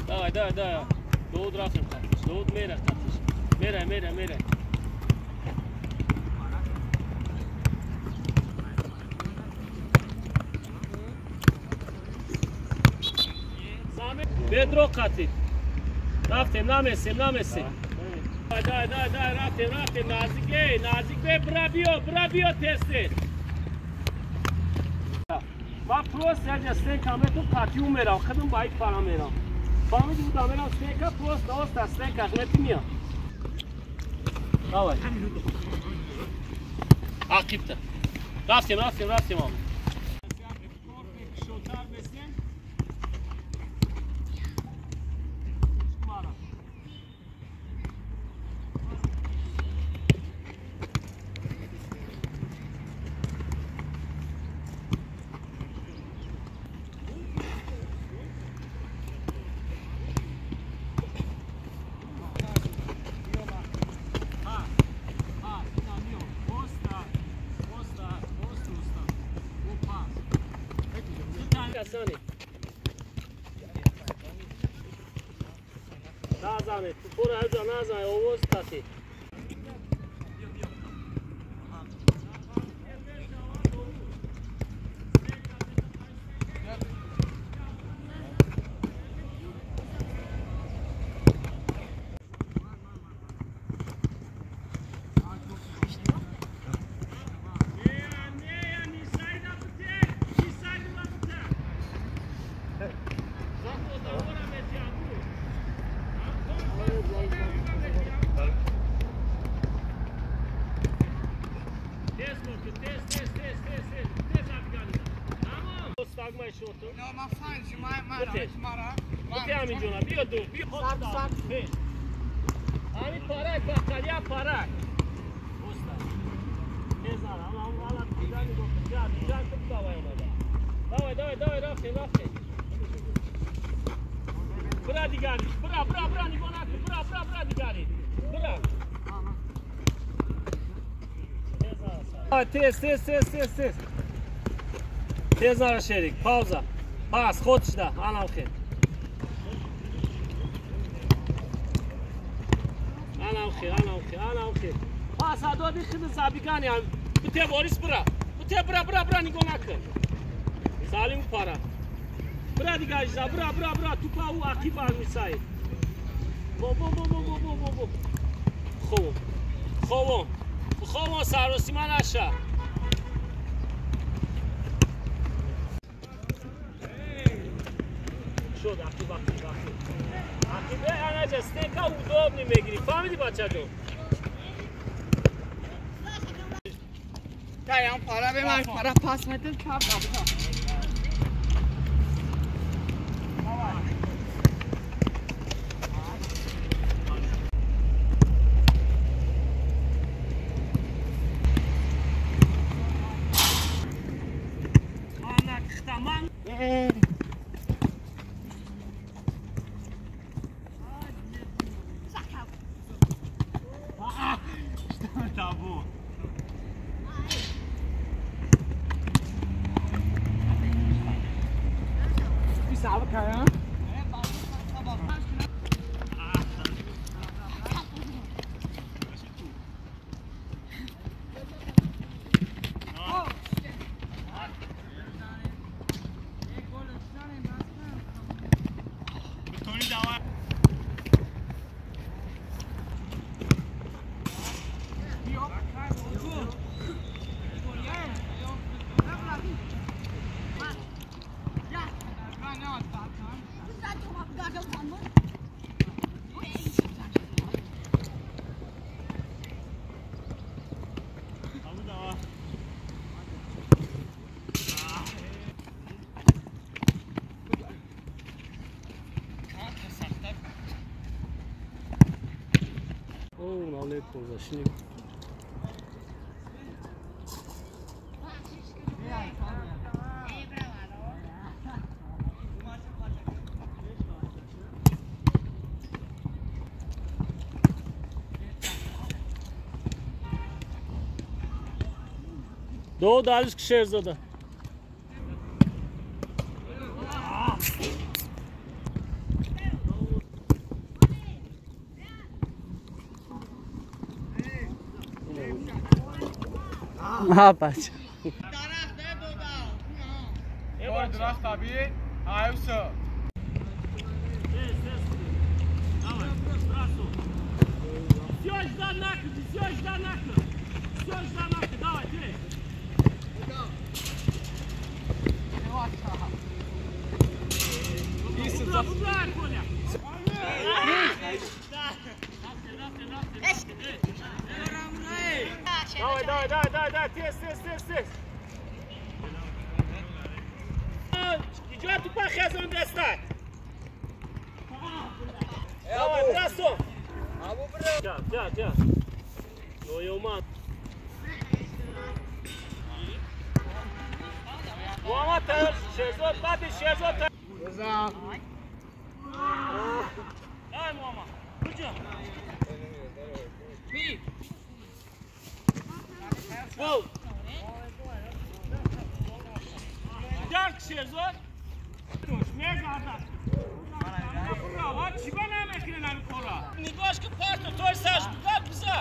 Давай, давай, давай. Довуд рафтем қатиш. Довуд мера қатиш. Мера, мера, мера. Бедро қатид. Рафтем, намесем, намесем. Давай, давай, давай, давай, рафтем, рафтем. Наздик, эй, наздик, бе, бра биё, бра биё тез-тез. Ман просто яҷа стенка метум қатиу мерам, худам ба ик пара мерам. Фаҳмиди буда мерам стенка, просто оста стенка мети миям. Давай. Ақибта. Рафтем, рафтем, рафтем. Назане, пора ҷа назане, овоз тати. Давай, давай, давай, рафтем, рафтем. Бра дигари, бра, бра, бра, нигоҳ накун, бра, бра, бра дигари. Бра. Тез, тез, тез, тез, тез. Тез нара шерик, пауза. Пас, ход шуда, анам хел. Анам хел, анам хел, анам хел. Пас, адоди хид забигани, бите Борис бра. Бите бра, бра, бра, нигоҳ накун. Салим пара. Бра дигари, бра, бра, бра, тупа у ақиб армисай. Бо, бо, бо, бо, бо, бо, бо. Ховон. Ховон. Ховон саросима наша. Шуд, ақиб, ақиб, ақиб. Ақиб, анаҷа, стенка удобный мегири. Фаҳмиди, бачаҷон? Даям пара бе ман пара пас метил чап рабта. Doğu Darius Şehzada. ها بچه درخت طبیعی عیوسه Давай, давай, давай, давай, давай, тез, тез, тез, тез. Иҷо тупа хезон даста. Давай, брасо. Тя, тя, тя. Ё-ё-ма. Муҳаммад тайёр, Шерзод, баъди Шерзод тайёр. Давай, Муҳаммад. Куҷо? Гол. Як Шерзод? Нигоҳ ки парто той саш бугад биза.